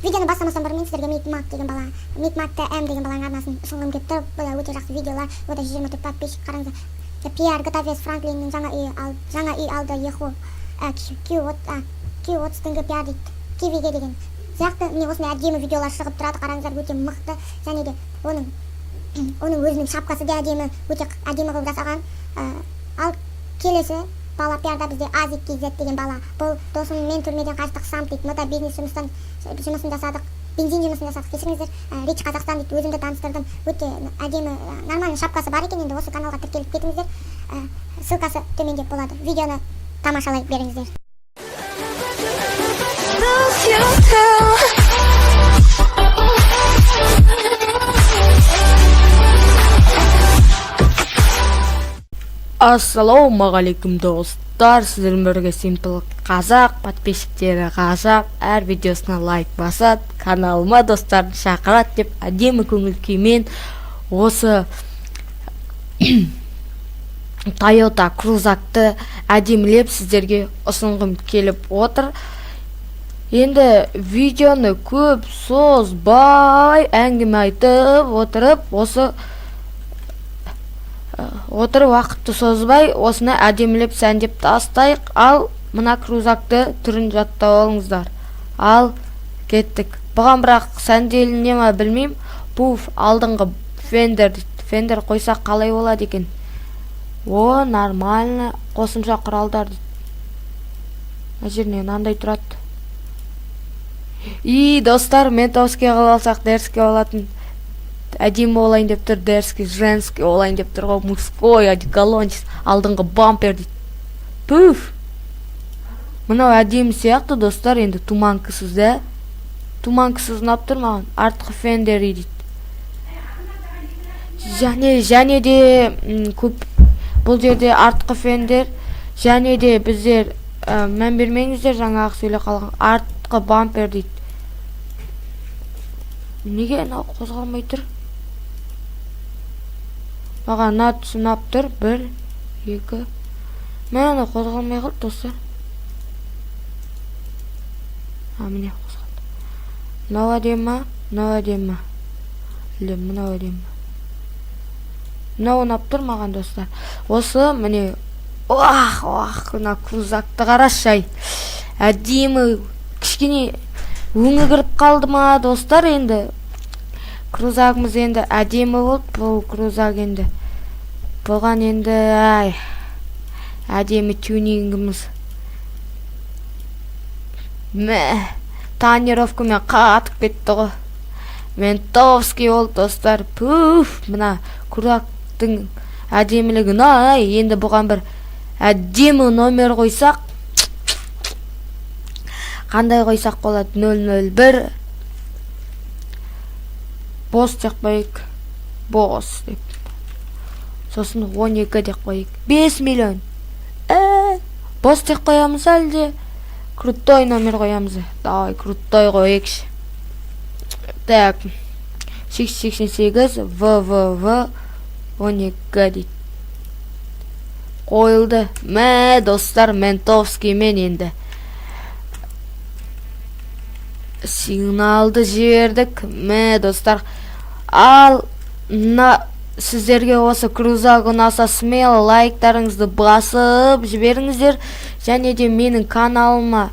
Видеоны бастамастан бұрын мен сіздерге Мик деген бала, Мик Мак ТМ деген баланың арнасын ұсынғым келіп тұр. Бұл өте жақсы видеолар, ода 24 подписчик, қараңыздар. Пиар GTA Франклиннің жаңа үйі ал, жаңа үй алды, еху Q 30 теңге пиар дейді, Кивиге деген сияқты. Міне, осындай әдемі видеолар шығып тұрады, қараңыздар, өте мықты. Және де оның өзінің шапкасы да әдемі, өте әдемі қылып жасаған. Ал келесі бала пиарда бізде Азик KZ деген бала. Бұл досыммен түрмеден қаштық сам дейді, мото бизнес жұмыстан жұмысын жасадық, бензин жұмысын жасадық, кешіріңіздер. Рич Қазақстан дейді, өзімді таныстырдым. Өте әдемі, нормальный шапкасы бар екен. Енді осы каналға тіркеліп кетіңіздер, ссылкасы төменде болады. Видеоны тамашалай беріңіздер. Lose you too. Ассалаумағалейкум, достар! Сіздермен бірге Симпл Қазақ. Подписчиктері ғажап, әр видеосына лайк басады, каналыма достарын шақырады деп әдемі көңіл күймен осы Тойота Крузакты әдемілеп сіздерге ұсынғым келіп отыр. Енді видеоны көп созбай, әңгіме айтып отырып, осы отырып, уақытты созбай, осыны әдемілеп сәндеп тастайық. Ал мына крузакты түрін жаттап алыңыздар. Ал кеттік. Бұған бірақ сәнделіне ма, білмеймін. Пуф, алдыңғы фендер дейді. Фендер қойсақ, қалай болады екен? О, нормально. Қосымша құралдар дейді. Мына жеріне мынандай тұрады. И, достар, ментовский қылып алсақ, дерзкий болатын, әдемі болайын деп тұр. Дерзкий, женский болайын деп тұр ғой. Мужской одеколон. Алдыңғы бампер дейді. Пуф, мынау әдемі сияқты, достар. Енді туманкасыз да, туманкасыз ұнап тұр маған. Артқы фендері дейді. Және де көп бұл жерде артқы фендер. Және де біздер, мән бермеңіздер, жаңағы сөйлеп қалған артқы бампер дейді. Неге мынау қозғалмай тұр? Маған мына түс ұнап тұр. Бір, екі, мә, мынау қозғалмай қалды, достар. А, міне, қозғалды. Мынау әдемі ма, мынау әдемі ма, әлде мынау әдемі ма? Мынау ұнап тұр маған, достар. Осы, міне. Ох, ох, мына крузакты қарашы, ай, әдемі. Кішкене өңі кіріп қалды ма, достар? Енді крузагымыз енді әдемі болды. Бұл крузак енді, бұған енді, ай, әдемі тюнингіміз, мә, тонировкамен қатып кетті ғой, ментовский болды, достар. Пуф, мына крузактың әдемілігін ай! Енді бұған бір әдемі номер қойсақ, қандай қойсақ болады? 001 бос деп қояйық, бос деп, сосын 12 деп қояйық. 5 миллион. Бос деп қоямыз әлде крутой номер қоямыз? Давай крутой қояйықшы. Так, 888 в в в 12 дейді. Қойылды. Мә, достар, ментовскиймен енді сигналды жібердік. Мә, достар, ал мына сіздерге осы крузак ұнаса, смело лайктарыңызды басып жіберіңіздер және де менің каналыма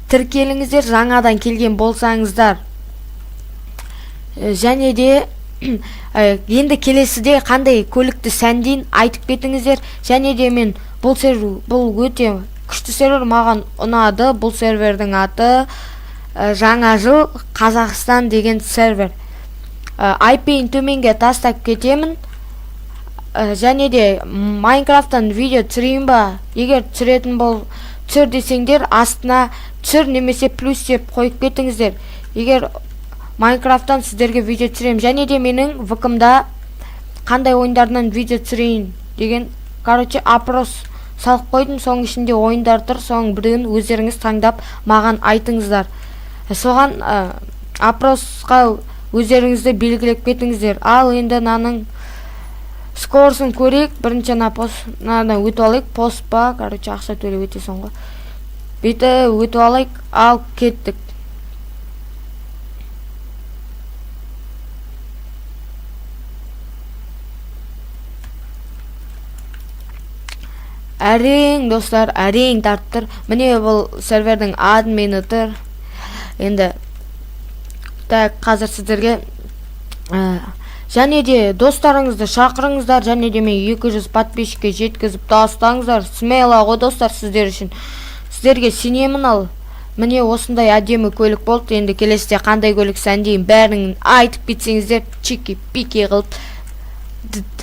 тіркеліңіздер, жаңадан келген болсаңыздар. Және де енді келесіде қандай көлікті сәндейін, айтып кетіңіздер. Және де мен бұл сервер, бұл өте күшті сервер, маған ұнады. Бұл сервердің аты Жаңа жыл Қазақстан деген сервер. IP-ін төменге тастап кетемін. Және де Майнкрафттан видео түсірейін ба? Егер түсіретін бол, түсір десеңдер, астына түсір немесе плюс деп қойып кетіңіздер, егер Майнкрафттан сіздерге видео түсіремін. Және де менің ВК-мда қандай ойындарынан видео түсірейін деген, короче, опрос салып қойдым. Соның ішінде ойындар тұр, соның біреуін өздеріңіз таңдап маған айтыңыздар. Соған опросқа өздеріңізді белгілеп кетіңіздер. Ал енді мынаның скорысын көрейік. Бірінші ана пост, мынадан өтіп алайық. Пост па, короче, ақша төлеп өтесің ғой, бүйтіп өтіп алайық. Ал кеттік. Әрең, достар, әрең тартып тұр. Міне, бұл сервердің админі тұр. Енді, так, қазір сіздерге және де достарыңызды шақырыңыздар. Және де мен 200 подписчикке жеткізіп тастаңыздар. Смело ғой, достар, сіздер үшін, сіздерге сенемін. Ал міне, осындай әдемі көлік болды. Енді келесіде қандай көлік сәндейін, бәрін айтып кетсеңіздер, чики пики қылып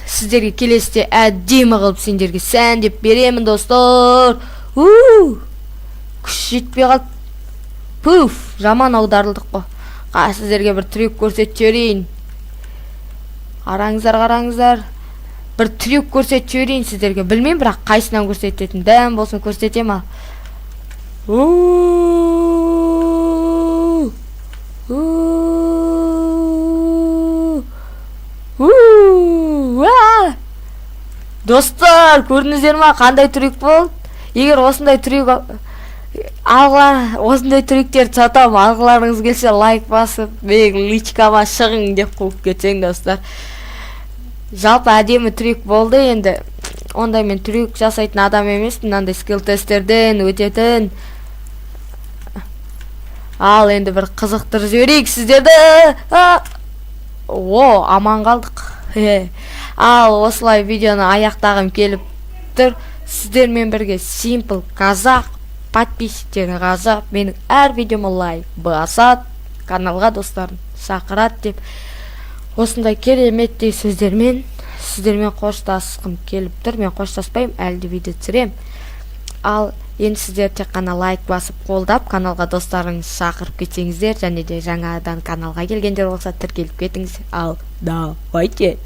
сіздерге келесіде әдемі қылып сендерге сәндеп беремін, достар. У, күш жетпей қалды. Пуф, жаман аударылдық қой. Сіздерге бір трюк көрсетіп жіберейін. Қараңыздар, қараңыздар, бір трюк көрсетіп жіберейін сіздерге. Білмеймін, бірақ қайсынан көрсететінін, дәм болсын, көрсетемін. Ал У, у, у, уа! Достар, көрдіңіздер ма, қандай трюк болды? Егер осындай трюк алға, осындай трюктерді сатамын, алғыларыңыз келсе, лайк басып, менің личкама шығың деп қуып кетсең. Достар, жалпы әдемі трюк болды. Енді ондай мен трюк жасайтын адам емеспін, мынандай скилл тесттерден өтетін. Ал енді бір қызықтырып жіберейік сіздерді. А! О, аман қалдық. Ал осылай видеоны аяқтағым келіп тұр. Сіздермен бірге Симпл Қазақ. Подписчиктері қазақ, менің әр видеома лайк басады, каналға достарын шақырады деп, осындай кереметтей сөздермен сіздермен қоштасқым келіп тұр. Мен қоштаспаймын, әлі де видео түсіремін. Ал енді сіздер тек қана лайк басып, қолдап, каналға достарыңызды шақырып кетсеңіздер және де жаңадан каналға келгендер болса, тіркеліп кетіңіз. Ал давайте.